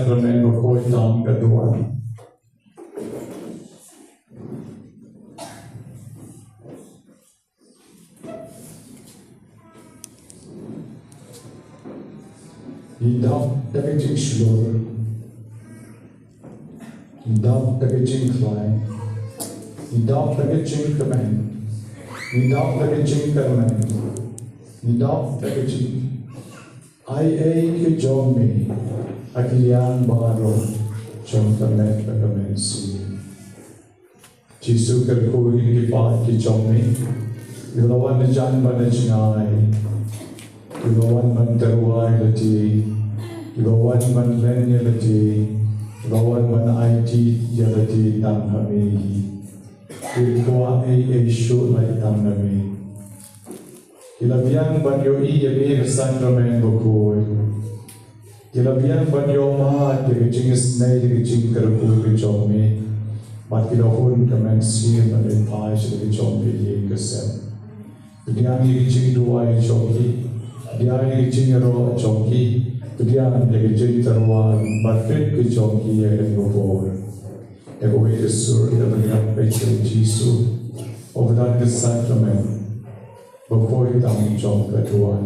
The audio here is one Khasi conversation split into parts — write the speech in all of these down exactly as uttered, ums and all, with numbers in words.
Sakramen bakhuid tam ka duwan. Ngi dap da ka jingshlur. Ngi dap da ka jingkhlaiñ. Ngi dap da ka jingkmen. Ngi dap da ka jingkyrmen. Ngi dap da ka jing Ai ei ki jong me ha ki liang baroh jong ka met bad ka mynsiem. Jisu, kyrkhu ïa ki paid ki jong me, kiba la wan na jan bad na jngai, kiba la wan ban tyrwa ïa lade, kiba la wan ban len ïa lade, kiba la wan ban aiti ïa lade tang ha me. Ki kwah ei ei shuh lait tang na me. Ki la biang ban ïohi ïa me ha ka sakramen bakhuid. Ki la biang ban ïoh mad ïa ka jingisynei, ïa ka jingkyrkhu ka jong me. Bad ki la hun ka mynsiem ban leit phai sha ka jong ka ïing ka sem. Pdiang ïa ka jingduwai jong ki. Pdiang ïa ka jingïaroh jong ki. Pdiang ïa ka jingtyrwa bad peit ka jong ki ïa ka bor. Ïa kawei ka sur ïa ka bniat peit jong Jisu. Ïa ka don ka sakramen bakhuid tam jong ka duwan.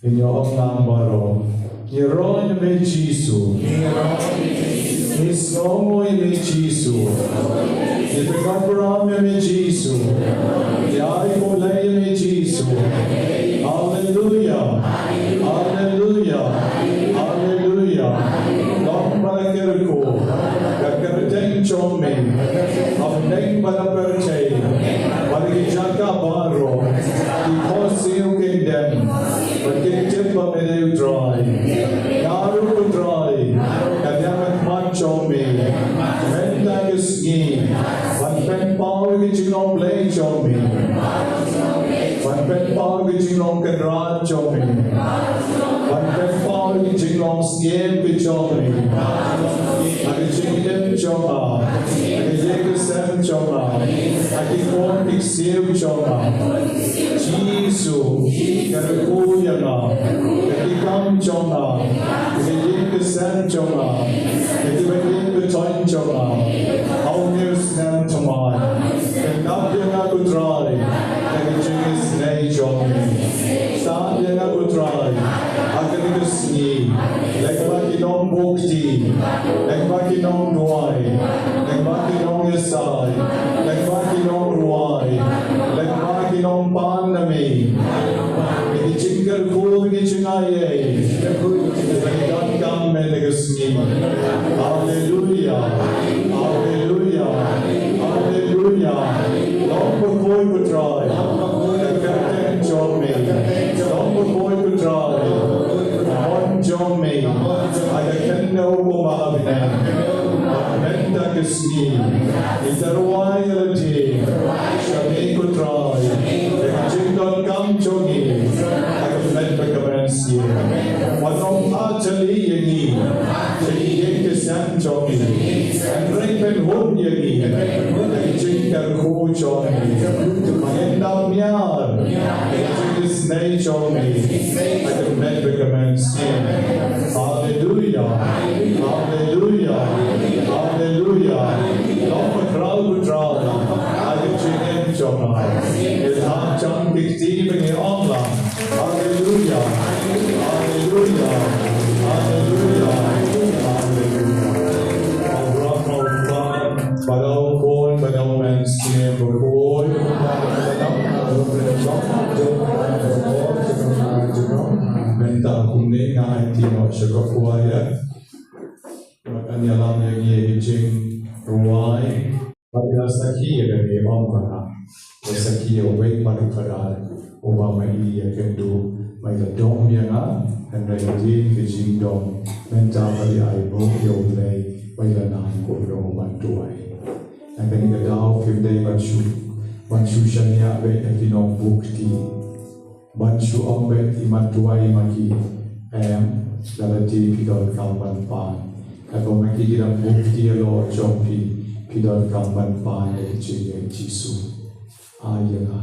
Ngin ïa ong lang baroh. Ngi ïaroh ïa me Jisu. Ngi sngewnguh ïa me Jisu. Ngi pyndonkam ïa me Jisu. Ngi ai khublei ïa me Jisu. Haleluya. Haleluya. Haleluya. Long ba la kyrkhu ka kyrteng jong me ha bneng bad ha pyrthei bad ha ki jaka baroh. Ki khohsiew kin dem bad kin tip ba me dei U Trai. Nga ruh, U Trai, nga dang ha khmat jong me mynta ka sngi ban pynpaw ïa ka jinglong Blei jong me, ban pynpaw ïa ka jinglong Kynrad jong me, ban pynpaw ïa ka jinglong Syiem ka jong me ha ka jingim jong nga, ha ka ïing ka sem jong nga, ha ki khun ki ksiew jong nga. Jisu, kyrkhu ïa nga, ha ki kam jong nga, ha ka ïing ka sem jong nga, ha kiba ïeit ba thoh jong nga ha une u snem thymmai. Pyndap ïa nga, ko Trai, da ka jingisynei jong me. Sah ïa nga, ko Trai, ha kane ka sngi lyngba ki nongbukti, lyngba ki nongduwai, lyngba ki nongïasai, lyngba ki nongrwai, lyngba ki nongpan na me. Ïa ki jingkyrkhu, ïa ki jingai ei, ïa ki donkam mynta ka sngi. Haleluya. Haleluya. Haleluya. Long bakhuid, ko Trai, ka kyrteng jong me. Long bakhuid, ko Trai, ka mon jong me ha ka khyndew kumba ha bneng. Bad mynta ka sngi ngi tyrwa ïa lade sha me, ko Trai, ïa ka jingdonkam jong ngi ha ka met bad ka mynsiem. Wat nym phah jali ïa ngi sha ki ïing ki sem jong ngi, hynrei pynhun ïa ngi da ka jingkyrkhu jong me. Ba ngin dap miar ïa ka jingisynei jong me ha ka met bad ka mynsiem. Haleluya. Haleluya. Haleluya. Long ba khraw, ko Trai, ha ka jingim jong nga. Ngi thap jam ki kti ba ngi ong lang: Haleluya. Haleluya. Haleluya. Haleluya. Ba la u Khun, ba la u Mynsiem Bakhuid. Mynta kumne nga aiti noh sha ka choir ba kan ïalam ïa ngi ha ka jingrwai. Bad ïa sakhi ïa kane, ong ba nga ïa sakhi ïa uwei pat u Phadar uba ma i ïakynduh, ma i la dom ïa nga, hynrei hadien ka jingdom mynta ba i ai buh ïa U Blei, ba i la nang kum u nongduwai. Na kane ka daw phim dei ban shu, ban shu shaniah beit ha ki nongbukti ban shu ong beit i mat duwai ma ki. Em, lada phi donkam ban pan, haba ma ki ki dang bukti halor jong phi, phi donkam ban pan ïa ka jingïeit Jisu. Ai ïa nga,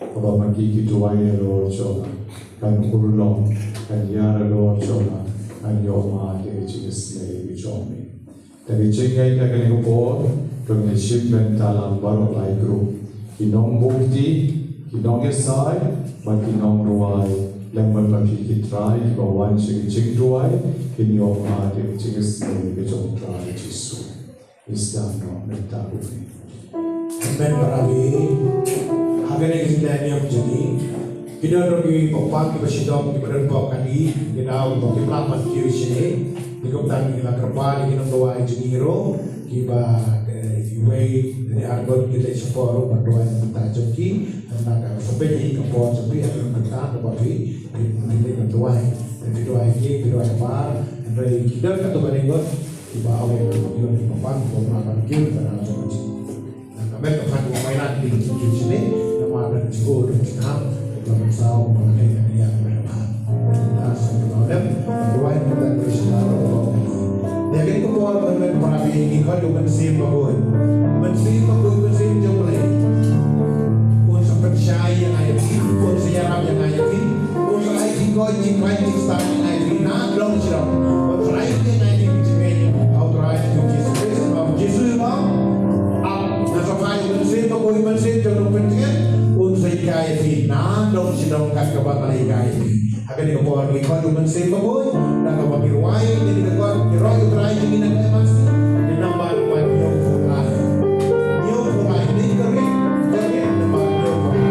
haba ma ki ki duwai halor jong nga, kan urlong, kan ïar halor jong nga, Ngan ïoh mad ïa ka jingisynei ka jong me. Da ka jingngeit ha kane ka por, to ngin shim bynta lang baroh lai grup. Ki nongbud, ki nongïasaid, bad ki nongrwai, lem bad ma phi ki trai, kiba wan sha ka jingduwai, kin ïoh mad ïa ka jingisynei ka jong U Trai Jisu. Is done, no, mynta u ne. Amen, para bangeit. Ha kane ka jingleh niam jong ngi, ki don ruh ki paidbah kiba shitom kiba don hapoh kane ka dei, ki dei kiba khlem pat kiew shane. Ngi kumta ngi la kyrpad ïa ki nongduwai jong ngi ruh, kiba, eh, iwei ne ar ngut ki leit shapoh ruh ban duwai na ka bynta jong ki. Namar ka sa pynjah ïa ka por jong phi, ïa ka bynta kaba phi, phi, phi leit ban duwai. Phi duwai ïa ki, phi duwai ïa ki. Hynrei ki don katto katne ngut kiba ong ïa ki, ki don ki paidbah kiba khlem pat kiew, ka dei jong ki. Ka met ka phan ka mailan ki jong ki shane, namar ka jingkhuslai ka jingkhuslai, ka jingkhuslai, ka jingkhuslai. Ka jingkhuslai, ka jingkhuslai. Ka jingkhuslai, ka jingkhuslai. Ïa kane ka por mynta para bangeit ngi khot ïa u Mynsiem Bakhuid. Mynsiem Bakhuid, Mynsiem jong U Blei. Un sa pynshai ïa nga ïa phi, un sa ïarap ïa nga ïa phi. Un sa ai jingkoit jingkhlaiñ jingstad ïa nga ïa phi na dong sha dong. Un sa ai ïa nga ïa phi ka jingngeit ha U Trai Jisu Khrist, ba U Jisu ba. Ap, nga sa phai ïa u Mynsiem Bakhuid, Mynsiem jong U Nongpyntngen, un sa hikai ïa phi na dong sha dong kat kaba nga la hikai ïa phi. Ha kane ka por ngi khot ïa u Mynsiem Bakhuid, da kaba ngi rwai ïa kane ka kot, ngi roi ïa U Trai jong ngi na ka M R C, ka nambar ba hynñiewphew lai. Hynñiewphew lai, ngi ka rit, ka rit nambar hynñiewphew lai.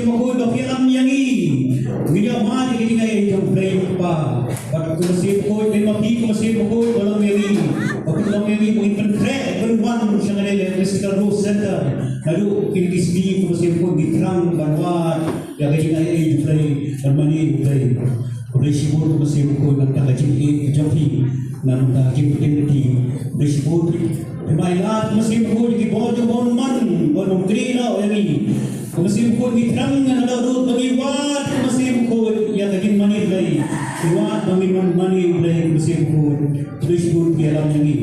Bakhuid ba phi ïalam ïa ngi. Ngi ïa mad ïa ka jingaiei jong U Blei Kpa. Bad ko Mynsiem Bakhuid, ma phi ko Mynsiem Bakhuid ba long ïa ngi, ba pynlong ïa ngi ba ngin pynkhreh ban wan sha kane ka Mystical Growth Center. Naduh kine ki sngi ko Mynsiem Bakhuid ngi thrang ban wad ïa ka jingaiei U Blei, ban mane U Blei. Khublei shibun ko Mynsiem Bakhuid na ka bynta ka jingïeit ka jong phi, na ka bynta ka jingpynim ka jong phi. Khublei shibun. Phi mad ko Mynsiem Bakhuid ïa ki bor jong u bymman, bad u kri noh ïa ngi. Ko Mynsiem Bakhuid ngi thrang na ka dohnud ba ngi wad ko Mynsiem Bakhuid ïa ka jingmane Blei. Ngi wad ba ngin wan mane Blei ko Mynsiem Bakhuid. Khublei shibun phi ïalam ïa ngi.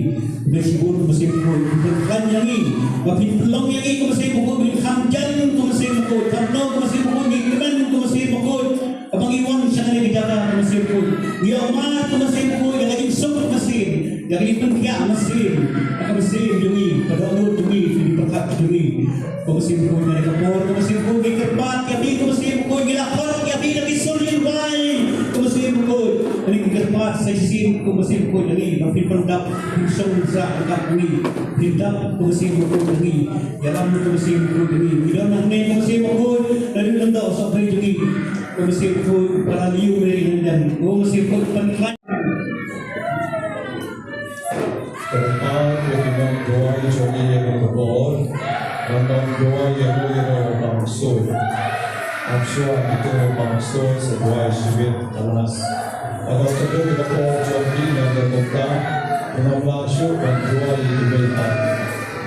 Khublei shibun ko Mynsiem Bakhuid phi pynkhlaiñ ïa ngi. Ba phin pynlong ïa ngi ko Mynsiem Bakhuid, ngin kham jan ko Mynsiem Bakhuid. Kham noh ko Mynsiem Bakhuid, ngin kmen ko Mynsiem Bakhuid. Haba ngi wan sha kane ka jaka ko Mynsiem Bakhuid, ngi ïa mad ko Mynsiem Bakhuid ïa ka jingsuk mynsiem, ïa ka jingpynkhiah mynsiem, ïa ka mynsiem jong ngi, ka dohnud jong ngi, ka jingpyrkhat jong ngi. Ko Mynsiem Bakhuid, kane ka por ko Mynsiem Bakhuid ngi kyrpad ïa phi ko Mynsiem Bakhuid, ngi la khot ïa phi da ki sur jingduwai ko Mynsiem Bakhuid. Kane ngi kyrpad sa shisien ko Mynsiem Bakhuid ïa ngi, ba phin pyndap, phin shong sah ryngkat ngi, phin dap ko Mynsiem Bakhuid ïa ngi. Ïalam ko Mynsiem Bakhuid ïa ngi. Ngi don hangne ko Mynsiem Bakhuid, naduh lyngdoh u sopri jong ngi. Ko Mynsiem Bakhuid, para lyiur Meri Hynñiewtrep. Ko Mynsiem Bakhuid pynpaw. Kyrpad ïa ki nongduwai jong ngi ïa ka por. Nongduwai ïa ngi ïa ka por. Ap shuwa ïa ka por, sa duwai shibit kalas. Haba ka por jong ngi ïa ka por. Ngi ym lah shuh ban duwai ïa kiwei pat.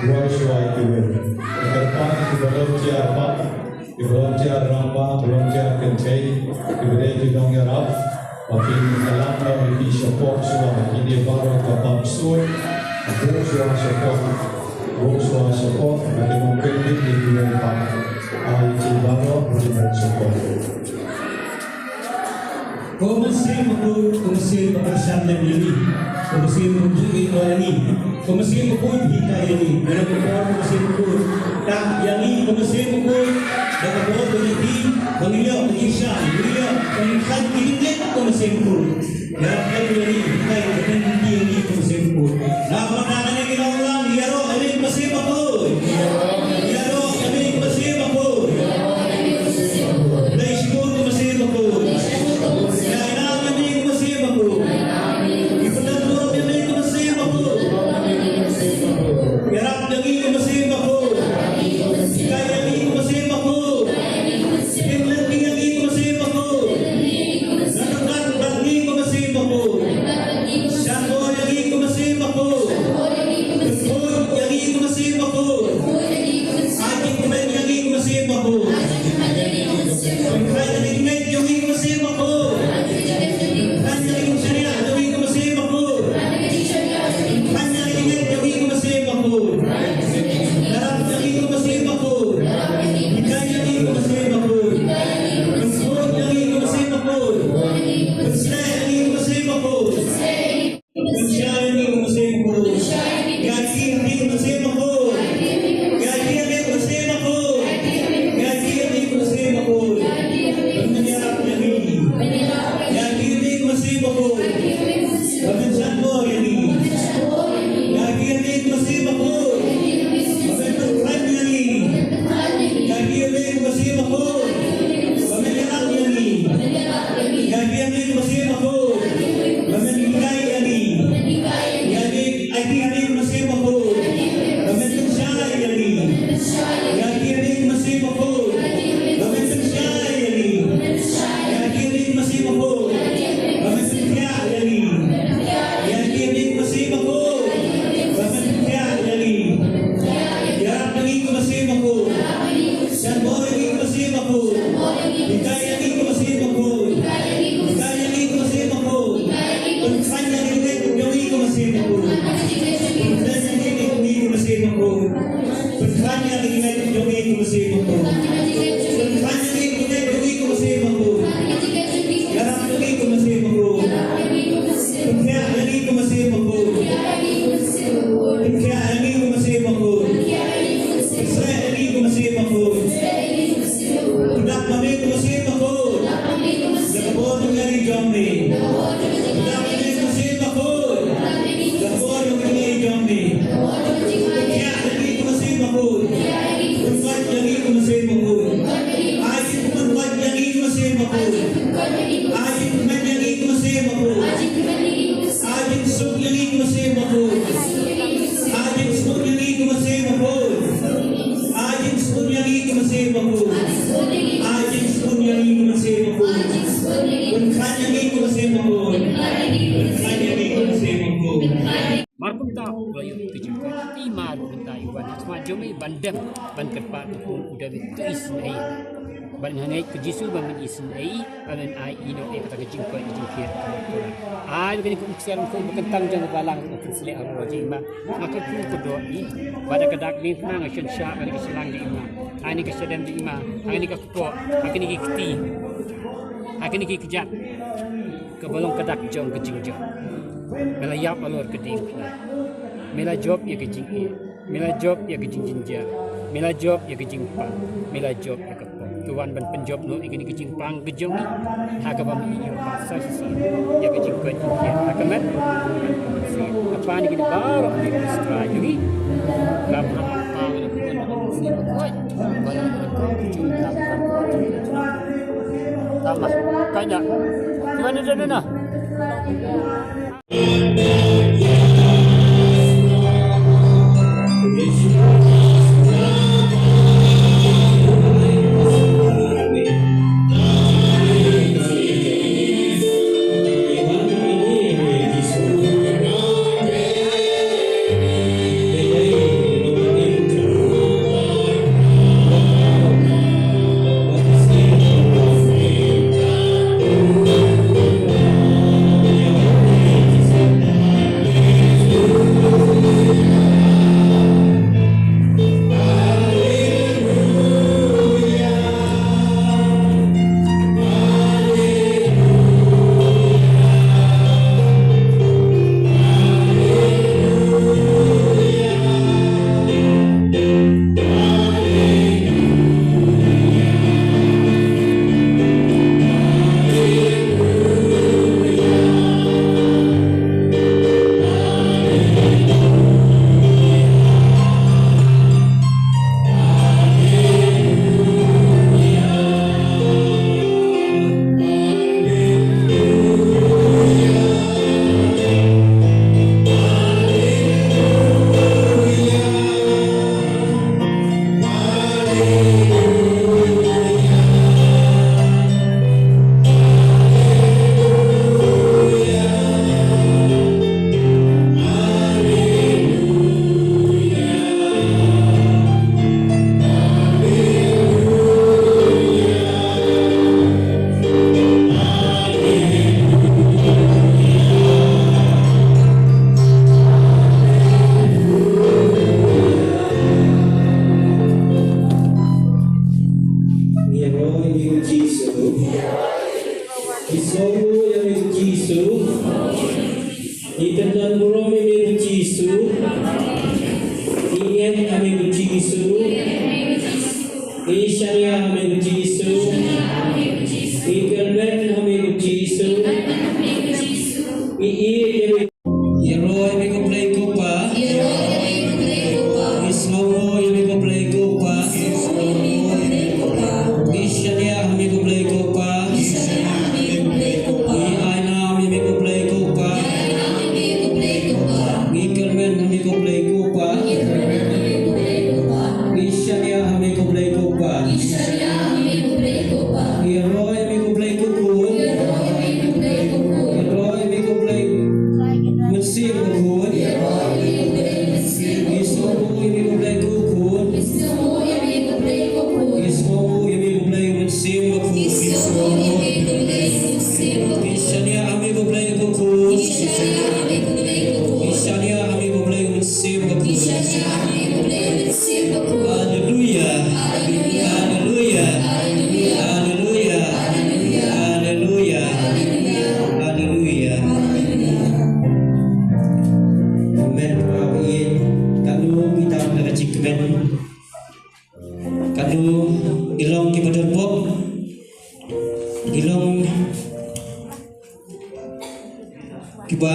Duwai shuwa ïa kiwei. Kyrpad ïa ki volunteer pat. Ki volunteer rangbah, volunteer kynthei, kiba dei ki nongïarap, ba kin ïalam noh ïa ki shapoh shuwa, kine baroh ka bam sut, buh shuwa shapoh, buh shuwa shapoh, ba kin ym pynbit ïa ki nongïarap. Ai ki baroh ba kin ïalam shapoh. Ko Mynsiem Bakhuid, ko Mynsiem ba kyrshan lem ïa ngi. Ko Mynsiem ba ju ïohi ïa ngi. Ko Mynsiem Bakhuid ba hikai ïa ngi. Ïa ka por ko Mynsiem Bakhuid. Dak ïa ngi ko Mynsiem Bakhuid. Da ka bor ba ngi dei, ba ngi ïoh, ba ngi shai, ba ngi ïoh, ba ngi khlaiñ, ba ngi ngeit ko Mynsiem Bakhuid. Ïarap ïa ngi, hikai ïa ngi ko Mynsiem Bakhuid. Na ka bynta kane ngi long lang, ïaroh ïa ngi ko Mynsiem Bakhuid. Ïaroh ïa ngi ko Mynsiem Bakhuid. Khublei shibun ko Mynsiem Bakhuid. Ïa ïa ngi ko Mynsiem Bakhuid. Ïa pyndap burom ïa ngi ko Mynsiem Bakhuid. Ïarap ïa ngi ko Mynsiem Bakhuid. Hikai ïa ngi ko Mynsiem Bakhuid. Pynlong ïa ngi ko Mynsiem Bakhuid. Ngan ryngkat bad ngi ko Mynsiem Bakhuid. Shah bor ïa ngi ko Mynsiem Bakhuid. Pynkhuid ïa ngi ko Mynsiem Bakhuid. Ai jingkmen ïa ngi ko Mynsiem Bakhuid. Pynkhlaiñ ïa ngi jong ngi ko Mynsiem Bakhuid. Pynkhlaiñ ïa ngi jingshaniah jong ngi ko Mynsiem Bakhuid. Pynkhlaiñ ïa ngi jingngeit jong ngi ko Mynsiem Bakhuid. Ïarap ïa ngi ko Mynsiem Bakhuid. Hikai ïa ngi ko Mynsiem Bakhuid. Pynkhuid ïa ngi ko Mynsiem Bakhuid. Pynshlur ïa ngi ko Mynsiem Bakhuid. Pynshai ïa ngi ko Mynsiem Bakhuid. Ïaid ïa ngi ko Mynsiem Bakhuid. Ïaid ïa ngi ko Mynsiem Bakhuid. Ïaid ïa ngi ko Mynsiem Bakhuid. Pynïarap ïa ngi. Ïaid ïa ngi ko Mynsiem Bakhuid. Ba men shah bor ïa ngi. Ïaid ïa ngi ko Mynsiem Bakhuid. Ba men pynkhlaiñ ïa ngi. Ïaid ïa ngi ko Mynsiem Bakhuid. Ba men ïarap ïa ngi. Ïaid ïa ngi ko Mynsiem Bakhuid. Ba men hikai ïa ngi. Ïaid ïa ngi ko Mynsiem Bakhuid. Ba men pynshai ïa ngi. Ïaid ïa ngi ko Mynsiem Bakhuid. Ba men pynshai ïa ngi. Ïaid ïa ngi ko Mynsiem Bakhuid. Ba men pynkhiah ïa ngi. Ïaid ïa ngi ko Mynsiem Bakhuid. Ba men pynkhiah ïa ngi. Ïarap ïa ngi ko Mynsiem Bakhuid. Shah bor ïa ngi ko Mynsiem Bakhuid. Hikai ïa ngi ko Mynsiem Bakhuid. Hikai ïa ngi ko Mynsiem Bakhuid. Pynkhlaiñ ïa ngi ko Mynsiem Bakhuid. Pynkhlaiñ ïa ngi ko Mynsiem Bakhuid. Pynkhlaiñ ïa ngi ko Mynsiem Bakhuid. Pynkhlaiñ ïa ngi ko Mynsiem Bakhuid. Ïarap ïa ngi ko Mynsiem Bakhuid. Pynkhiah ïa ngi ko Mynsiem Bakhuid. Pynkhiah ïa ngi ko Mynsiem Bakhuid. Pynshlur ïa ngi ko Mynsiem Bakhuid. Pyndap ma ngi ko Mynsiem Bakhuid. Mar kumta u la ïoh ka jingkyrkhu, i mar kumta i wan ha khmat jong i ban dem ban kyrpad u David, to isynei ban hangeit ka Jisu, ban isynei ban ai ïa i kata ka jingkoit ka jingkhiah. Ai kane ka umsiar ko ba kyntang jong ka balang ka pynsleh arwah jong i ma. Nga kyrkhu ka doh i ba da ka dak ni nga shon shah kane ka shylang jong i ma, kane ka shadem jong i ma, kane ka kpoh, kane ki kti, kane ki kjat. Kaba long ka dak jong ka jingjop. Me la ïap halor ka diengphna. Me la jop ïa ka jingïeit. Me la jop ïa ka jingjynjar. Me la jop ïa ka jingpang. Me la jop ïa ka pop. To wan ban pynjop noh ïa kane ka jingpang ka jong ngi. Ha kaba me ïoh ban sa shisien ïa ka jingkoit jingkhiah ha ka met. Kpa ïa kine baroh ha ka Trai jong ngi. Ka Tama, kanya. Gimana dia, Nuna? Ngi ïaroh ïa me ko Jisu. Ngi sngewnguh ïa me ko Jisu. Ngi kynduh burom ïa me ko Jisu. Ngi ngeit ha me ko Jisu. Ngi shaniah ha me ko Jisu. Ngi kyrmen ha me ko Jisu. Ngi ïeit ïa me. Ïaroh ïa me ko Blei ko Kpa. Ïaroh ïa me ko Blei ko Kpa. Ngi sngewnguh ïa me ko Blei ko Kpa. Ngi shaniah ha me ko Blei ko Kpa. Ngi shaniah ha me ko Blei ko Kpa. Ngi ai nam ïa me ko Blei ko Kpa. Ngi ai nam ïa me ko Blei ko Kpa. Ngi kyrmen ha me ko Blei ko Kpa. Ngi kyrmen ha me ko Blei ko Kpa. Ngi shaniah ha me ko Blei ko Kpa. Ngi shaniah ha me ko Blei ko Kpa. Ïaroh ïa me ko Blei ko Khun. Ïaroh ïa me ko Blei ko Khun. Ïaroh ïa me ko Blei Mynsiem Bakhuid. Ïaroh ïa me ko Blei Mynsiem. Ngi sngewnguh ïa me ko Blei ko Khun. Ngi sngewnguh ïa me ko Blei ko Khun. Ngi sngewnguh ïa me ko Blei Mynsiem Bakhuid. Ngi sngewnguh ïa me ko Blei Mynsiem Bakhuid. Ngi shaniah ha me ko Blei ko Khun. Ngi shaniah ha me ko Blei ko Khun. Ngi shaniah ha me ko Blei Mynsiem Bakhuid. Ngi shaniah ha me ko Blei Mynsiem Bakhuid. Haleluia. Haleluia. Haleluia. Haleluia. Haleluia. Haleluia. Haleluia. Amen. Amen. Katno ngi dang da ka jingkmen. Katno ngi long kiba don bok. Ngi long kiba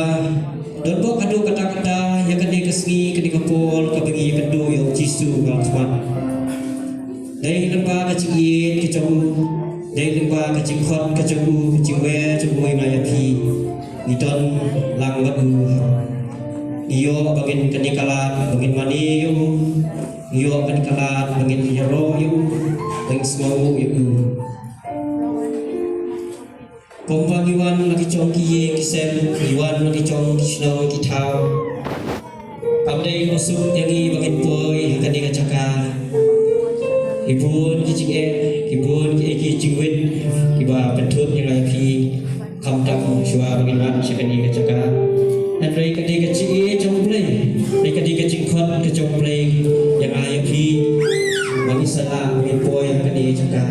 don bok haduh katta katta ïa kane ka sngi, kane ka por kaba ngi ïakynduh ïa u Jisu ha khmat. Dei lyngba ka jingïeit ka jong u, dei lyngba ka jingkhot ka jong u, ka jingwer jong u ïa nga ïa phi. Ngi don lang bad u. Ngi ïoh ba ngin kane ka lad ba ngin mane ïa u. Ngi ïoh kane ka lad ba ngin ïaroh ïa u, ba ngin sngewnguh ïa u. Kumba ngi wan na ki jong ki ïing ki sem, ngi wan na ki jong ki shnong ki thaw. Kam dei ka suk ïa ngi ba ngin poi ha kane ka jaka. Ki bun ki jingeh, ki bun ki, ki jingwit, kiba pynthut ïa ngi ïa phi. Khamtam shuwa ba ngin wan sha kane ka jaka. Hynrei ka dei ka jingïeit jong U Blei, dei ka dei ka jingkhot ka jong U Blei ïa ngi ïa phi. Ba ngin sa lah ba ngin poi ha kane ka jaka.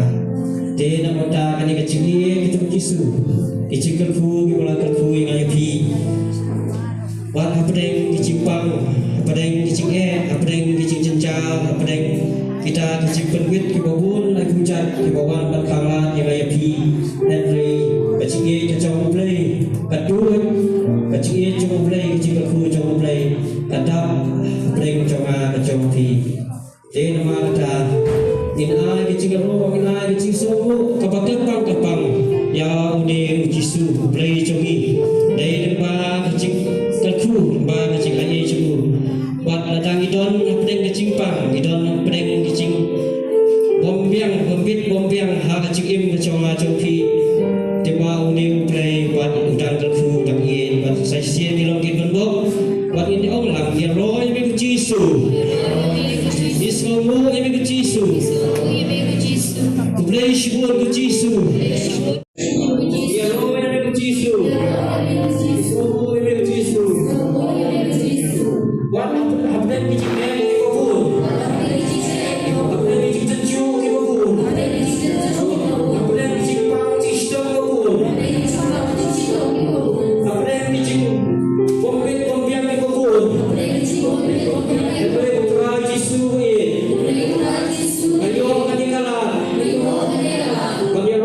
Te na bynta kane ka jingïeit ka jong U Jisu, ki jingkyrkhu kiba la kyrkhu ïa ngi ïa phi. Wat hapdeng ki jingpang, hapdeng ki jingeh, hapdeng ki jingjynjar, hapdeng kita ki jingpynwit kiba bun la ki jait kiba wan ban khanglad ïa ngi ïa phi. Hynrei ka jingïeit ka jong U Blei ka tuid, ka jingïeit jong U Blei, ka jingkyrkhu jong U Blei ka dap hapdeng jong nga ka jong phi. Te namar kata ngin ai ka jingïaroh, ngin ai ka jingsngewbha kaba kyrpang kyrpang ïa une U Jisu U Blei jong ngi. Dei lyngba ka jingkyrkhu, lyngba ka jingaiei jong u. Wat lada ngi don hapdeng ka jingpang, ngi don hapdeng ka jingbymbiang, bymbit bymbiang ha ka jingim ka jong nga jong phi. Te ma une U Blei wat u dang kyrkhu, u dang ïeit, wat sa shisien ngi long ki bynbok. Wat ngin ong lang, ïaroh ïa me ko Jisu. Ngi sngewnguh ïa me ko Jisu. U Blei shibun ko Jisu. Ïaroh ïa me ko Jisu. Ngi sngewnguh ïa me ko Jisu. Wat hap-, hapdeng ki jingeh kiba bun. Hapdeng ki jingtynjuh kiba bun. Hapdeng ki jingpang jingshitom kiba bun. Hapdeng ki jingbymwit bymbiang kiba bun. Hynrei U Trai Jisu eh, nga ïoh kane ka lad. Ba nga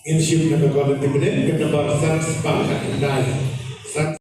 Ngin shim na ka kordor ka kynthei, ka nombar san spah khyndai. San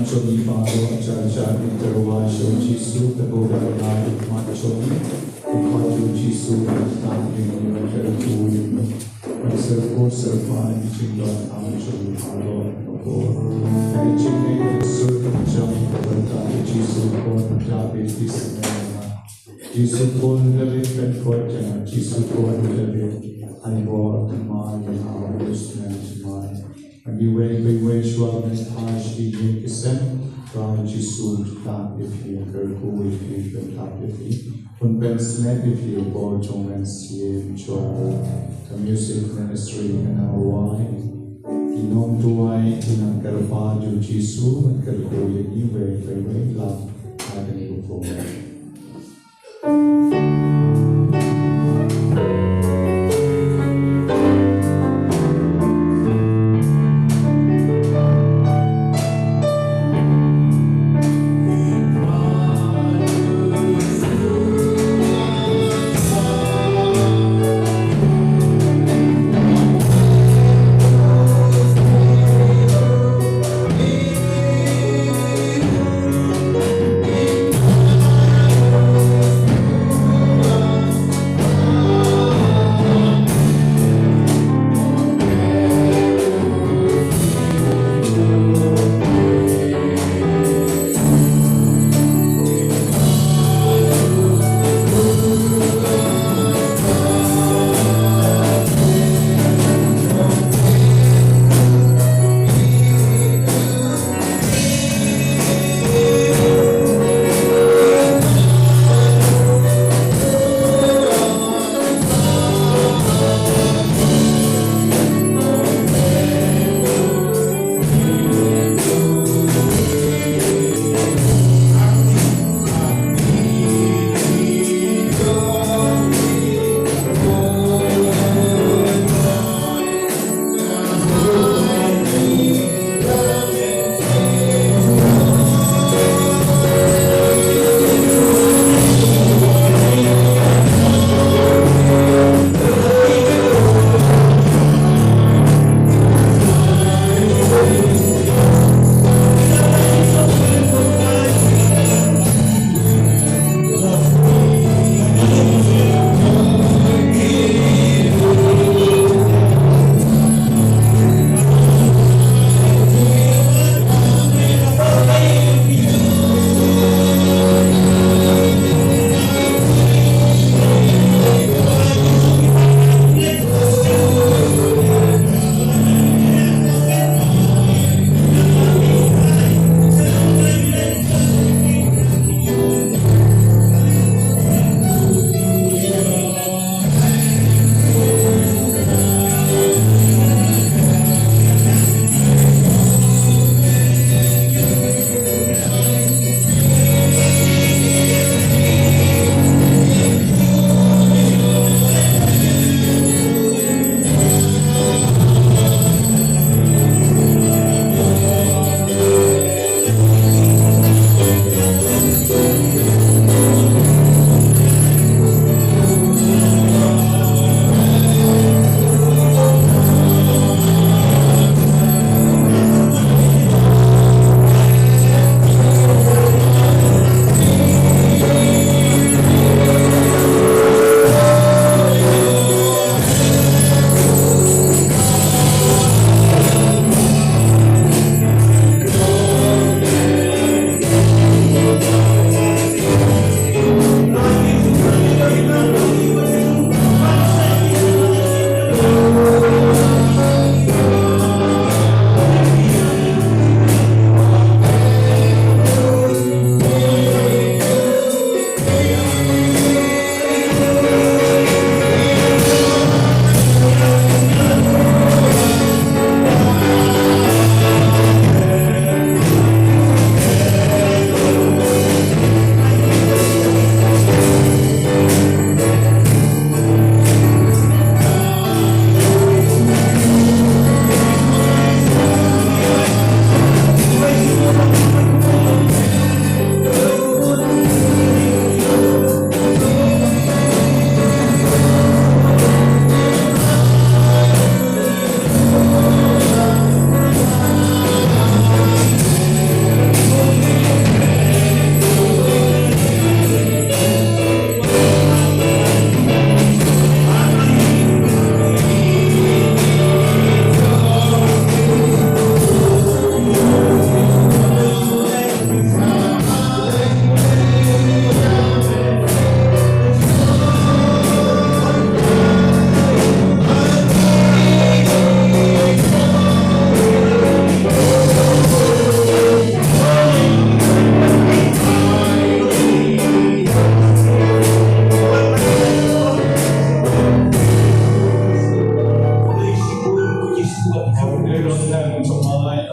Jong ngi baroh, jar jar ngin tyrwa sha u Jisu, te ba u dang ïaid ha khmat jong ngi. Ngi khot ïa u Jisu ban ktah ïa ngi, ban kyrkhu ïa ngi, ban syrkhur syrkhai ïa ki jingdonkam jong ngi baroh. Ka por, ka jingngeit ka sur ka jong ngi, ka bynta u Jisu, ko ban da bit ki sngewbha. Jisu, ko ban da bit ban koit ïa nga. Jisu, ko ban da bit ban bor thymmai ïa nga, u snem thymmai. Ngi wei pa wei shuwa ban phai sha ki ïing ki sem, Trai Jisu, ktah ïa phi, kyrkhu ïa phi, pyntap ïa phi, un pynsnep ïa phi, u bor jong u Mynsiem Jong. Ka music ministry kan nang rwai ki nongduwai, ki nongkyrpad jong u Jisu, ban kyrkhu ïa ngi wei pa wei, lem ha kane ka por.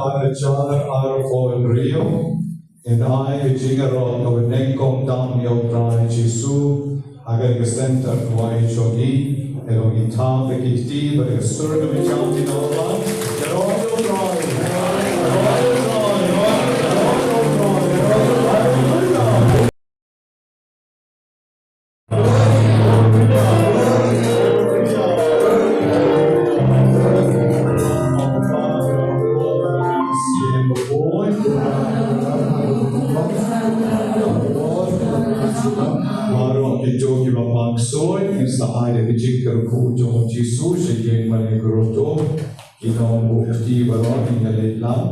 Ar hajar arphew hynriew, ngin ai ka jingïaroh kaba nyngkong tam ïa U Trai Jisu ha ka center duwai jong ngi. Ïa, ngin thap ïa ki kti bad ka sur kaba jam ki nongwan. Ïaroh ïa U Trai. Baroh kito kiba pak soi, ngin sa ai da ka jingkyrkhu jong U Jisu sha ïing mane grotto. Ki nongbuh kti baroh ngin ïa leit lang.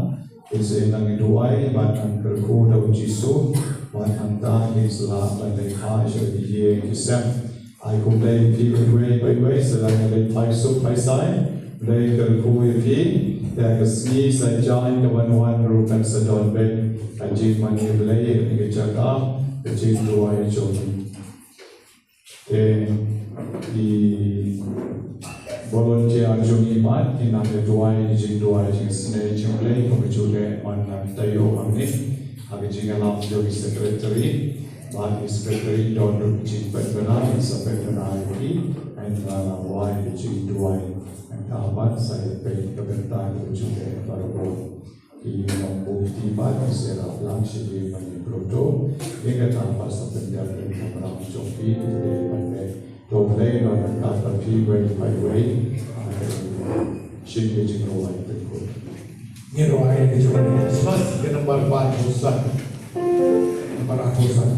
Kin sa ïa nang duwai bad nang kyrkhu da U Jisu, bad nangta kin sa lah ban leit phai sha ki ïing ki sem. Ai khublei ïa phi uwei pa uwei, sa dang leit phai suk phai sai. Khublei, kyrkhu ïa phi. Te ka sngi Saitjaiñ kaban wan ruh kan sa don beit ka jingmane Blei ha kane ka jaka, ka jingduwai jong ngi. Te i volunteer jong ngi pat kin nang ïa duwai, jingduwai jingisynei jong U Blei, kumba ju leh man la taïew hangne. Ha ka jingïalap jong i secretary, bad i secretary don ruh ka jingpynbna, in sa pynbna ïa ki, yn la duwai ka jingduwai. Nangta pat sa ïa peit ka bynta ka ju leh baroh. Ki nongbuh kti pat ki sa ïarap lang sha ïing mane grotto. Ïa kata pat sa pyndep ïa ka kamram jong phi, phi dei ban leh. To Blei un don ryngkat bad phi uwei pa uwei. Amen. Shim ka jingrwai pynkut. Ngin rwai ka jingrwai Khristmas ka nambar ba hynriew san. Nambar hynriew san.